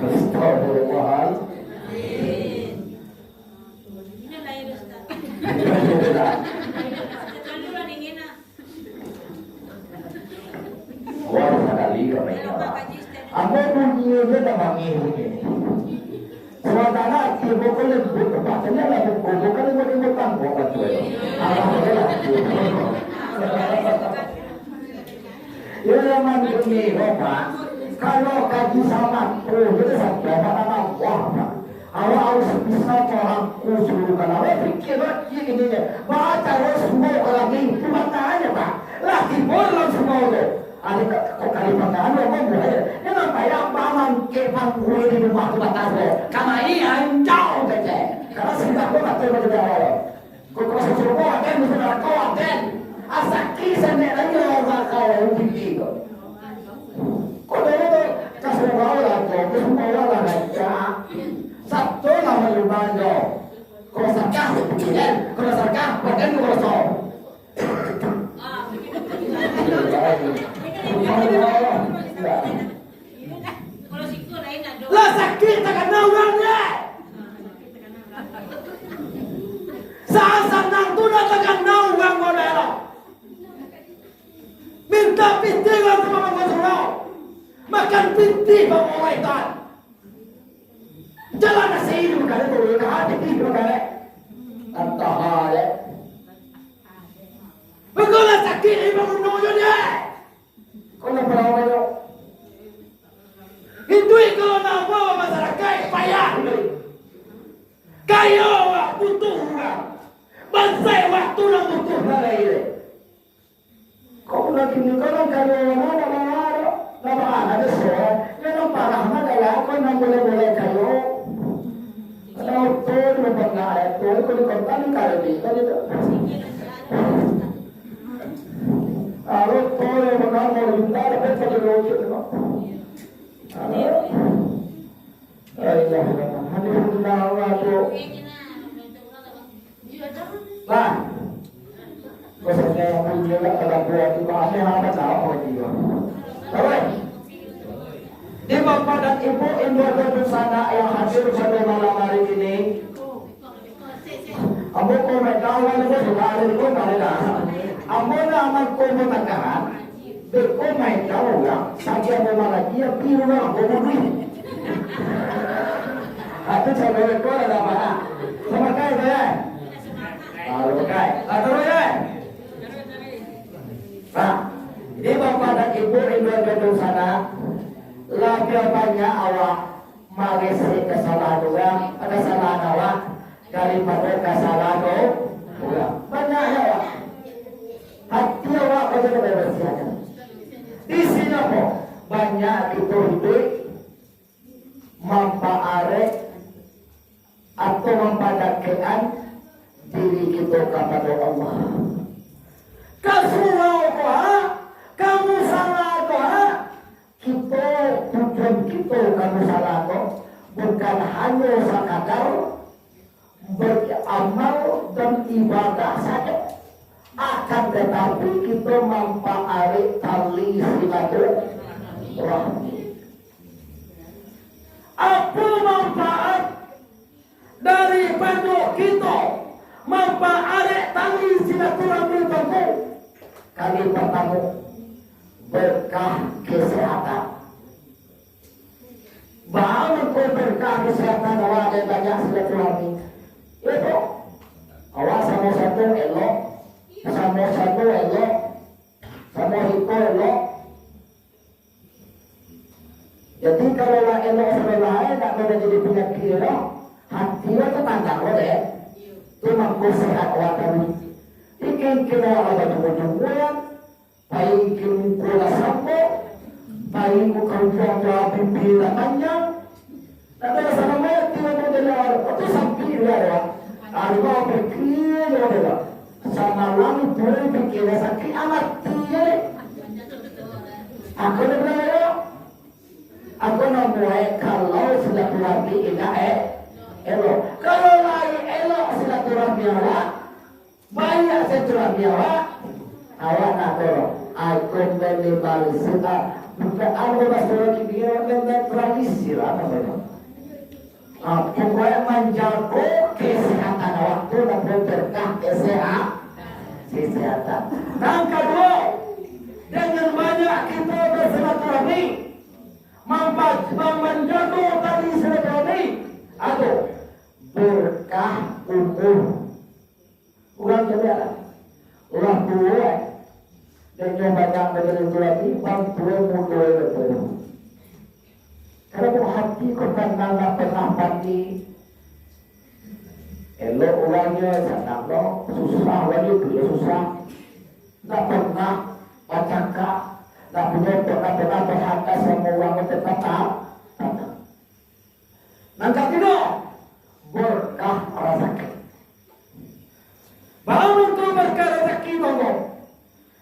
Astagfirullahaladzim. Wah, sakali ka main. Ambo bunyi je tak mangih bunyi. Sementara tibo ko lembut, patutnya lah buku, bukan lembut-lembut tangguak, betul. Alhamdulillah. Yo, zaman bunyi, Pak. Kalau kaji sama tu, jadi sampai pada Allah, Pak. Awak harus bisa merangkul seluruh kalangan. Pikir lagi ini, baca roh semua orang ni, cuma tanya, Pak. Lah timbul dalam semua tu. Ada kok kali pandangan lo ngomong, eh. Dia nampak ya, mamang ke panggul di rumah tu batas lo. Kamai anjau kece. Karena sudah lo batal pada awal. Kok kau suruh kau aden, mesti nak kau aden. Asaki sanek lagi orang kau yang tinggi tu. Kau dulu tu, kasih bawa lah kau, kasih bawa lah raja. Satu lah malu banjo. Kau sakah, kan? Kau sakah, badan kau kosong. Lah sakik takana urang nyo. Sa-, sanang tu lah takana urang ko daerah. Minta pitih urang ka makan surau. Makan pitih bang orang ikan. Jalan nasi dulu kali tu, ka pitih dulu kali. Antah aja. Begolah sakik ni bangun nyo dia. Kau nak perawan nyo. Itu kalau nak bawa masyarakat payah. Kayo awak butuh urang. Bansaik waktu nan butuh nan lain. Ini kalau kayo orang nak bawa, nak bawa ada soal, yang parah mah adalah kau nak boleh-boleh kayo. Kalau tu, lu bangga tu, kau di kota ni kali ni, kau di tu. Kalau tu, lu bangga mau juta, dapat satu logik tu. Alhamdulillah, Allah tu. Lah. Kau sampai aku juga tak ada buat itu, apa yang apa tahu apa juga. Alright. Di Bapak dan Ibu, Indo dan Dusana yang hadir pada malam hari ini, ambo ko main kawan, ambo suka ada di kota, ada dah. Ambo nak amat ko main takaran, beko main kawan urang, saja ambo malagi, ya, pi rumah, ambo bunuh. Aku cakap beko ada apa nak? Sama kai, saya. Ah, lu pakai. Ah, terus, ya. Nah, jadi Bapak dan Ibu, Indo dan Dusana, labiah banyak awak maresek kasalahan urang, kasalahan awak, daripado kasalahan urang. Banyaknyo awak. Hati awak banyak dibarasiahkan. Di siko, banyak kito hiduik mampaarek atau mampadakekan diri kito kapado Allah. Ka surau ko, ha? Ka musala ko, ha? Kito, tujuan kito ka musala ko bukan hanyo sakadar baramal dan ibadah sajo, akan tatapi kito mampaarek tali silaturahmi. Apo manfaat daripado kito mampaarek tali silaturahmi tu? Kali partamo, berkah kesehatan. Baa mangko berkah kesehatan awak dek banyak silaturahmi? Iyo tu, awak samo satu elok, samo satu elok, samo iko elok. Jadi, kalau lah elok samo lain, ndak ado jadi panyakik elok, hati lah tu tandang lo deh. Tu mangko sehat awak tadi. Ingin kena awak bajungo-jungo, pai ka muko lah samo, pai ka ujuang lah bibia lah panjang. Ndak ado samo mati lah tu jadi awak tu sampai dia ado. Ado pikir dia ado. Samalam tu pikir sakik amat dia deh. Aku ni bilang elok. Aku namuai kalau silaturahmi indak, eh, elok. Kalau lai elok silaturahmi awak, banyak silaturahmi awak, awak nak tolong. Aku minimalisi, ah, bukan aku masuk lagi dia netralisir apa namanya. Ah, pokoknya manjago kesehatan awak tu, dapat berkah kesehat-, kesehatan. Nan kaduo, dengan banyak kita bersilaturahmi, mampa-, manjago tali silaturahmi, atau berkah umur. Urang caliak lah. Urang tuo, eh. Dan yang banyak menyentuh hati, bang tuo mudo yang betul. Kalau buah hati ko tanang, ndak pernah pati. Elok urangnyo, sanang lo, susah wali tu yo susah. Ndak pernah bacakak, ndak punyo pernah, pernah berhadap sama urang tu tetap tanang. Nan katigo, berkah rasaki. Baa mangko berkah rasaki, mangko?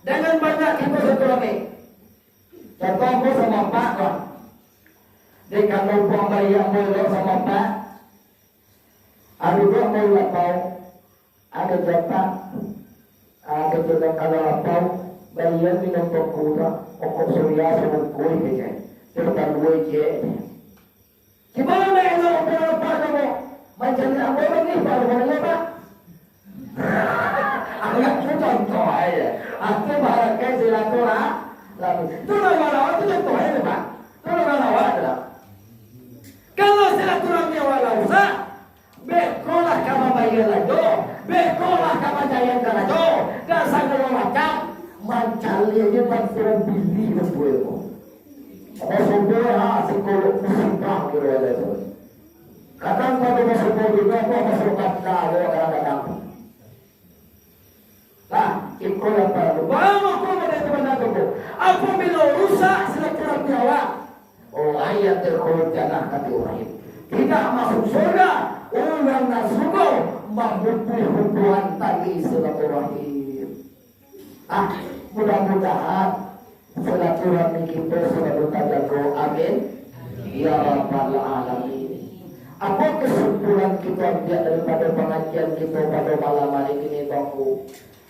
Dengan banyak kito silaturahmi. Contoh, ambo samo apak, lah. Dek karano buang baiak ambo elok samo apak. Ado juo ambo lapau. Ado juo apak. Ado juo nan kalau lapau, baiak minum kopi tu, rokok Surya sabungkuih sajo. Terlalu je. Gimana nak elok, Pak, Pak, kamu? Macam ni, apa lagi, Pak, Pak, Pak? Aku nak contoh aja. Aku bahagian silaturahmi. Itu nama lawan tu contoh aja, Pak. Itu nama lawan tu lah. Kalau silaturahmi awak lah rusak, bekolah ka mambayar lajo, bekolah ka manjayangkan lajo, dan sagalo macam, mancaliaknyo bantuan bini betul. Apa subuh, ha, psikolog musibah kiro ada tu. Kadang pada masa bodoh, apa masuk kata, kadang-kadang. Nah, iko yang paralu. Baa mangko model tu bana tu, Bu? Apabila rusak silaturahmi awak, la yadkhulul jannah, kata Ibrahim. Tidak masuk surga urang nan suko mamutuih hubuan tali silaturahim. Ah, mudah-mudahan silaturahmi kito salalu tajago. Amin. Ya Rabbal Alamin. Apo kesimpulan kito ambiak daripado pangajian kito pado malam ari kini, Tuangku?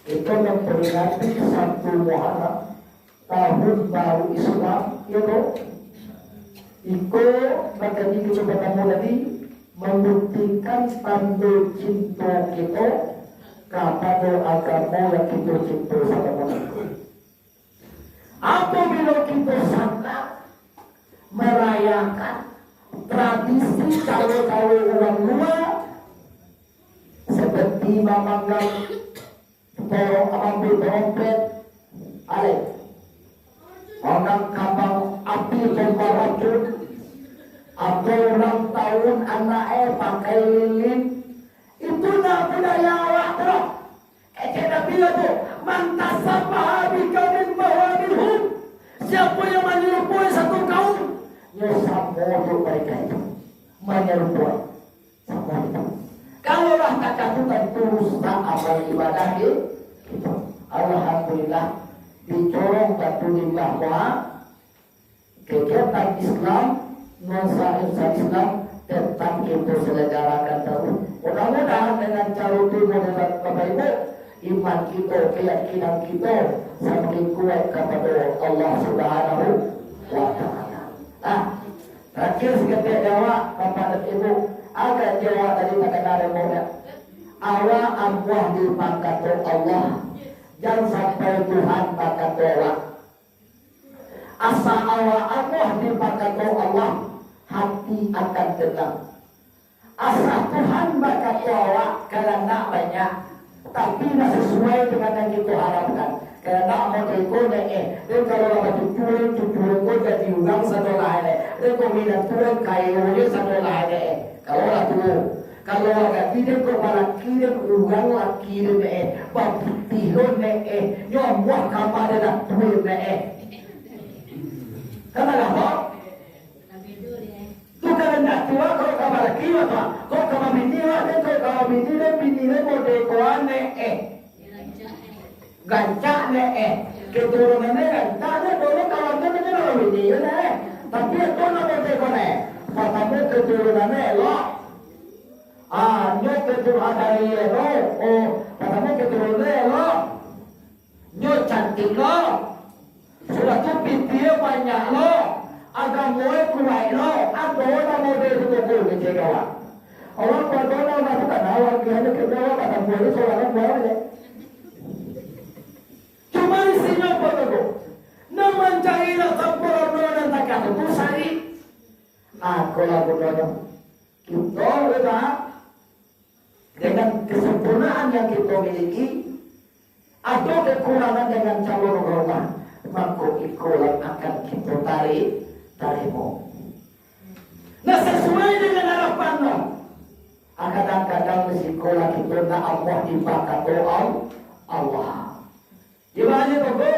Kito mamperingati satu Muharram, tahun baru Islam, iyo toh? Iko, makaji kito batamu tadi, mambuktikan tando cinto kito kapado agamo yang kito cinto samo-samo. Apabilo kito sanang marayakan tradisi cawo-cawo urang lua, seperti mamanggang torong, mambuek tarompet, alek, mamanggang kambang api, tombak racun, atau ulang tahun anak e pakai lilin, itu ndak budaya awak tu doh. Kecek Nabi lah tu, "Man tasabbaha biqaumin fahuwa minhum." Siapo yang manyerupai satu kaum, nyo samo jo mereka itu. Manyerupai. Samo itu. Kalau lah takah tu, tantu rusak amal ibadah ki-, kito. Alhamdulillah, di corong Batu Limbah Muha, kegiatan Islam, nuansa-nuansa Islam tetap kito selenggarakan taruih. Mudah-mudahan dengan caro tu, model Bapak Ibu, iman kito, keyakinan kito samakin kuaik kapado Allah Subhanahu wa Ta'ala. Ah, tarakhir saketek jawab, Bapak dan Ibu, agak jawab tadi takana remotnya. Awak amuah dipakato Allah, jan sampai Tuhan bakato awak. Asa awak amuah dipakato Allah, hati akan tenang. Asa Tuhan bakato awak, karandak banyak, tapi indak sasuai dengan nan kito harapkan. Karandak model ko nyo, eh, dan kalau lah batutua, tutua ko jadi urang sadolah nyo, rekomendan tuan kayo nyo sadolah nyo, eh. Kalau lah tuo, kalau agak tidak kok balaki dan urang laki dan, eh, baputih lo nyo, eh, nyo amuah kama dan tuo nyo, eh. Kan alah, ho? Tu karandak tu, ah, kok ka balaki, ah, tu, ah. Kok ka babini, ah, den, kok ka babini, den, bini, den, model ko, ah, nyo, eh. Gancak, nyo, eh. Keturunan, nyo, gancak, nyo, dulu kawan tu, nyo, nyo, babini, yo, nyo, eh. Tapi, itu, nyo, model ko, nyo, eh. Patamo keturunan, nyo, elok. Ah, nyo keturunan dari, elok. Oh, patamo keturunan, nyo, elok. Nyo cantik lo, sudah tu pitinyo banyak lo, agamo e kuaik lo, ado namo de tu toko kecek kawan. Awak kuaik lo namo tu kan awak kira nyo kecek awak batambua ni saudara kuaik aja. Cuma isinyo apo tu? Nan mancari nan sampurno nan takah tu sari. Ah, ko lah gunonyo. Kito, yo, Pak, dengan kesempurnaan yang kito miliki, atau kekurangan dengan calon Allah, mako iko lah akan kito tarik, tarimo. Nah, sasuai dengan harapan Allah. Ah, kadang-kadang risiko lah kito nak Allah dibakato Allah. Di mano tu,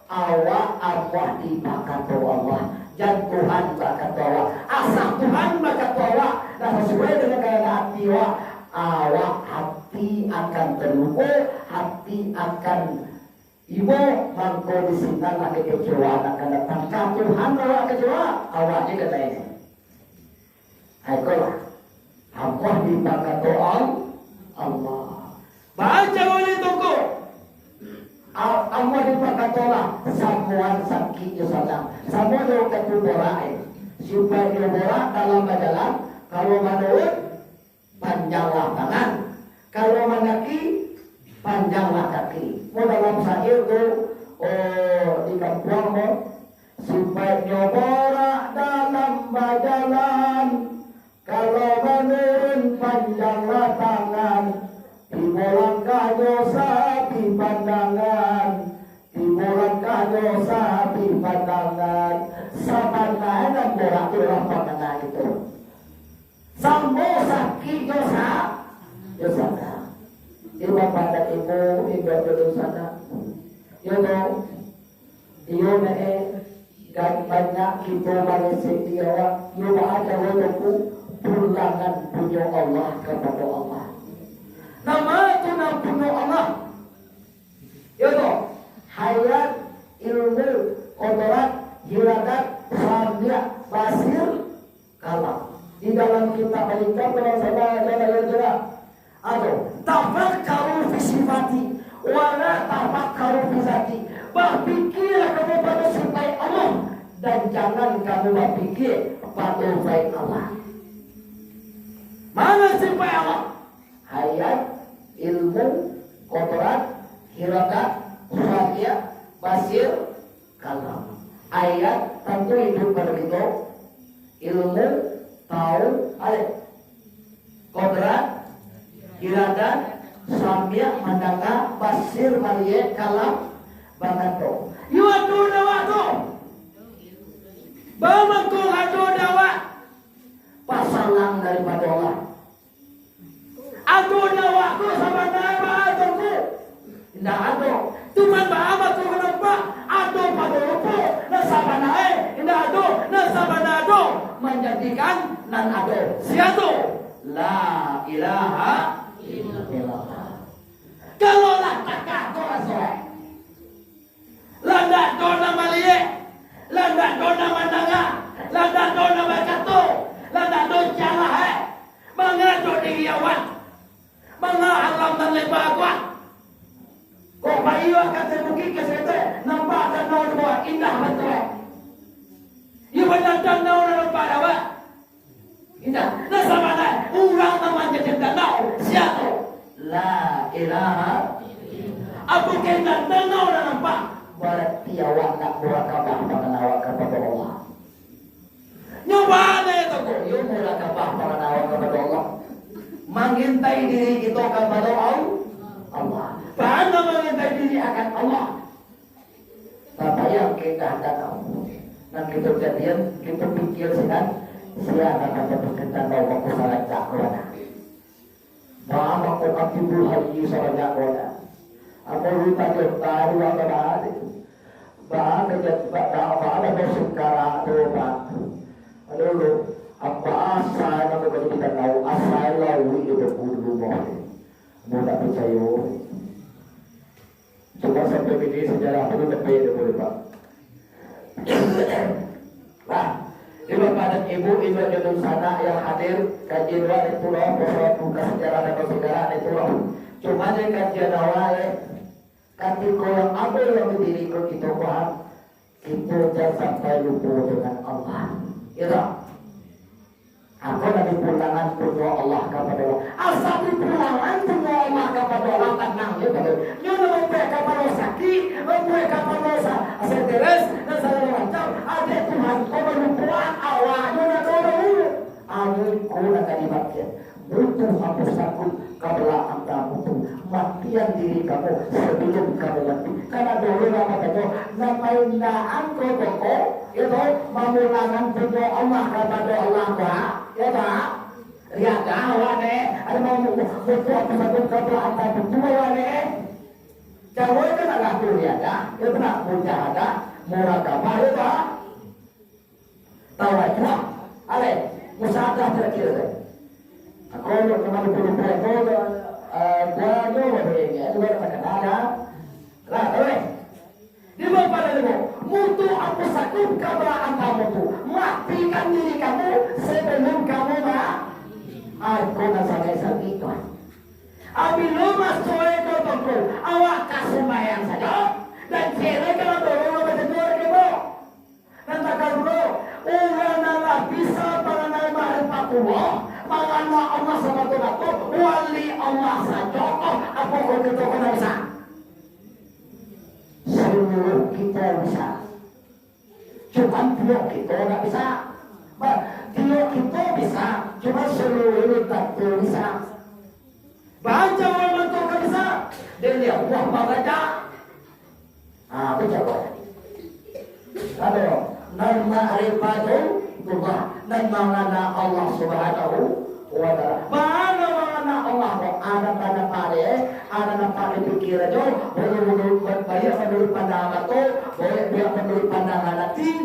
awak amuah dibakato Allah, jan Tuhan bakato awak. Asa Tuhan bakato awak, nah, sasuai dengan kahandak ati awak, awak ati akan taluko, ati akan ibo, mangko di sinanlah kekecewaan akan datang. Ka Tuhan awak kecewa, awak je kanai. Ikolah, amuah dibakato Al-, Allah. Baco oleh toko. A-, amuah dibakato lah, samuan sakik jo sadang. Samo jo katu borak, eh. Sipaik jo borak dalam bajalan, kalau manuruik, panjanglah tangan. Kalau mandaki, panjanglah kaki. Mun dalam syair tu, oh, di kampuang mo, sipaiknyo borak dalam bajalan, kalau manurun panjanglah tangan, tibo langkahnyo sapi pandangan, tibo langkahnyo sapi pandangan. Sabananyo borak tu lah pangana itu. Samo sakik jo sa-, jo sadang. Di bapak dan ibu, ibu jo sadang. Yo, no. Iyo, Mak, eh, dan banyak kito mangecek di awak, iyo, baa caro tu, pulangan punyo Allah kapado Allah. Nan ma tu nan punyo Allah? Iyo tu, hayat, ilmu, kodrat, iradat, samiak, basir, kalam. Di dalam kitab Al-Hikam, dalam sabda, dalam ayat surah, ado, "Tafakkaru fi sifati, wala tafakkaru fi zati." Bapikia kamu pado sipaik Allah, dan jangan kamu bapikia pado sipaik Allah. Mana sipaik Allah? Hayat, ilmu, kodrat, iradat, samiak, basir, kalam. Ayat tantu iduik pado kito, ilmu, tau, alek, kodrat, iradat, samiak, mandanga, basir, maliek, kalam, bakato. Iyo ado dek awak tu. Baa mangko ado dek awak? Pasalang daripado Allah. Ado dek awak ko sabana baa tu ko? Indak ado. Cuman baa mangko ka nampak? Ado pado rupo, nan sabana e indak ado, nan sabana ado manjadikan nan ado. Sia tu? La ilaha illallah. Kalau lah takah ko raso e. Lah ndak ado nan maliek, lah ndak ado nan mandanga, lah ndak ado nan bakato, lah ndak ado jalah, eh. Manga jo diri awak, manga alam nan leba ko. Kok baiyo ka ateh bukik ka situ, nampak danau di bawah, indah batua. Iyo bana danau nan nampak dek awak. Indak. Nah, sabana urang nan manjadikan danau, sia tu? La ilaha. Apo kena danau nan nampak? Barati awak nak murakabah pangan awak kapado Allah. Nyo bana tu ko, yo murakabah pangan awak kapado Allah. Mangintai diri kito kapado Al-, Allah. Bana mangintai diri akan Allah. Tabayang keindahan danau. Nan kito jadian, kito pikia sinan, sia nan dapat pikia danau mangko salancak ko bana. Baa mangko ka timbul hari sabanyak ko bana. Ambo lu tanyo tahu baa bana tu. Baa ka jat-, ba-, ba-, baa bana singkarak tu, Pak. Ado lu, apa asai mangko ka jadi danau, asai lauik di bulu mah. Ambo ndak picayo. Cuma sampai kini sejarah tu tapi ada boleh, Pak. Nah, di bapak dan ibu, ibu dan sanak yang hadir, kaji dua itu loh, pasal buka sejarah dan sejarah itu loh. Cuma di kajian awal, eh, katiko yang ada yang diri ko kito paham, kito jangan sampai lupa dengan Allah. Ya tak? Ako nan dipulangan punyo Allah kapado Allah. Asa dipulangan punyo Allah kapado Allah, tanang je pado. Nyo nan mambuek kapalo sakik, mambuek kapalo sa-, stres, dan sagalo macam. Adeh Tuhan ko balupoan awak nyo nan dulu. Amin ko nan ka dibangkit. Butuh ambo sakut kabala anta butuh. Matian diri kamu sebelum kamu mati. Karena dulu lah katanya, nan paindaan ko toko, itu mamulangan punyo Allah kapado Allah, Pak. Ya, Pak? Riadah awak ni, ada mau mu-, mu-, mutu apa satu kata anta butuh awak ni. Caro itu nak laku riadah, itu nak mujahadah, murakabah, ya, Pak? Tawajuh, alek, musahadah terakhir tu. Aku nak nama lupa-lupa aku tu, eh, gua tu, apa dia, dia tu baru terkenal, ya. Lah, tahu, eh? Di bawah pada limo, mutu aku sakut kabala anta mutu. Matikan diri kamu sebelum kamu ma-, aku nak sangai sakit, Tuhan. Abilo maso eko tongko, awak ka sumbayang sajo, dan cere kalau dorong lo bategur ke bo. Nan takah pulo, urang nan lah bisa manganai makrifatullah, manganai Allah sabatul-batul, wali Allah sajo, oh, apo ko kito ko nan bisa? Saluruh kito bisa. Cuman tiok kito ndak bisa. Ba-, tiok kito bisa, cuman saluruh tantu bisa. Baco mantu ka bisa, dan dia buah baraja. Ah, baco. Ado, nan ma'rifatullah, nan mangana Allah Subhanahu wa Ta'ala. Bana mangana Allah ko, ada tanda pare, ada nampak di pikiran jo, bulu-bulu, banyak menurut pandang mata, banyak, banyak Ati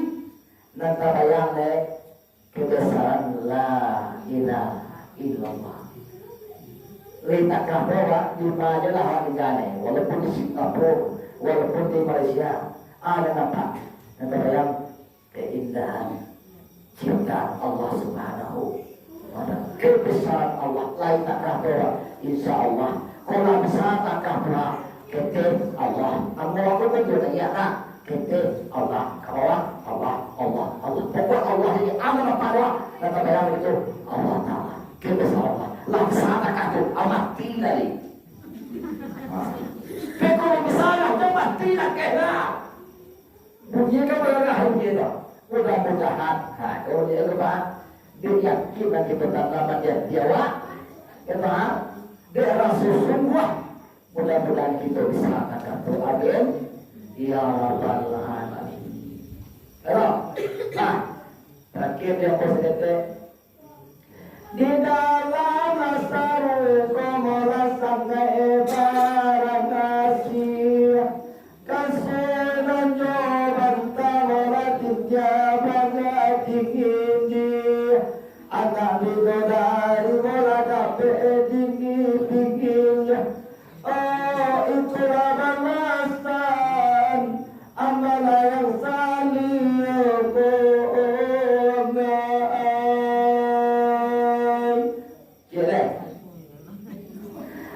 nan tabayang dek kebesaran la ilaha illallah. Lai takah tu, Pak, di ma je lah awak tingga ni, walaupun di Singapura, walaupun di Malaysia, ah, nan nampak, nan tabayang keindahan ciptaan Allah Subhanahu wa Ta'ala. Kebesaran Allah, lai takah tu, Pak, insya Allah. Kalau bisa takah tu, Pak, kete Allah. Ambo aku tu juga iya, Pak. Kete Allah, ka bawah, Allah, Allah, Allah. Pokok Allah ini, amun apa doa, nan tabayang itu, Allah Ta'ala. Kete Allah. Lah bisa takah tu, amati tadi. Ha. Peko bisa lah, tu mati lah kena. Bunyi ka bararah bunyi tu. Mudah-mudahan, ha, kalau dia lupa, dia yakin lagi pertanaman dia, dia awak, ya, ha? Dia rasa sungguh. Mudah-mudahan kita bisa takah tu. Amin. Ya Rabbal Alamin. Elok. Nah, terakhir dia apa seketek? Di dalam lasaru ko molah sangaik barang asih. Kasih nan jo banta molah tinggi banyak tinggi. Anak bidodari molah dapek tinggi tinggi. Oh, itulah balasan amalan yang saliah ko, oh, ngai. Kira.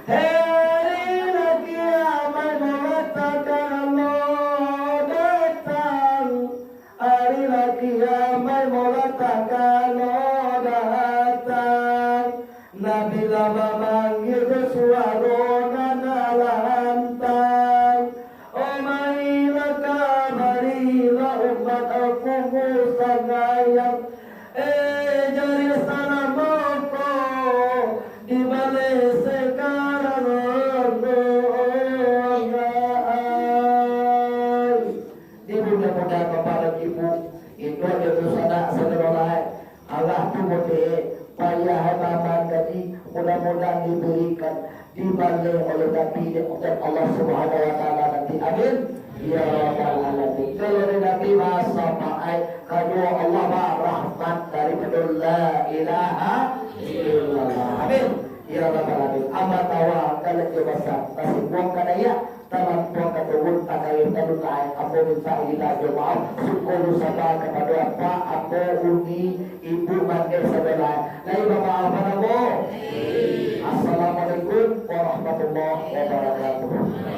Hari lagi amai mengatakan Allah datang. Ari lah kiamaik molah takalo datang, Nabi lah mamanggia jo suaro nan lantang. Omailah kabarilah umat aku musang ayam, eh, jari salamoko dibaleh sekarang. Dimudah-mudahan Bapak dan Ibu, induak jo dunsanak sadonyo lai, alah tu mode payah taman tadi, mudah-mudahan diberikan, dibaleh oleh Nabi dan Allah Subhanahu wa Taala nanti. Amin. Ya Rabbal Alamin. Kalau dari Nabi bahasa paai, kaduo Allah bah rahmat daripada la ilaha illallah. Amin. Ya Rabbal Alamin. Amba tawa kalau dia bahasa, kasih buang ka daya. Talampuang ka turun, tagaih talukai, ambo mintak ilah jo maaf, syukur jo saba kapado apak, ambo, umi, ibu, mandeh sadonyo lai. Lai bamaafan ambo. Assalamualaikum warahmatullahi wabarakatuh.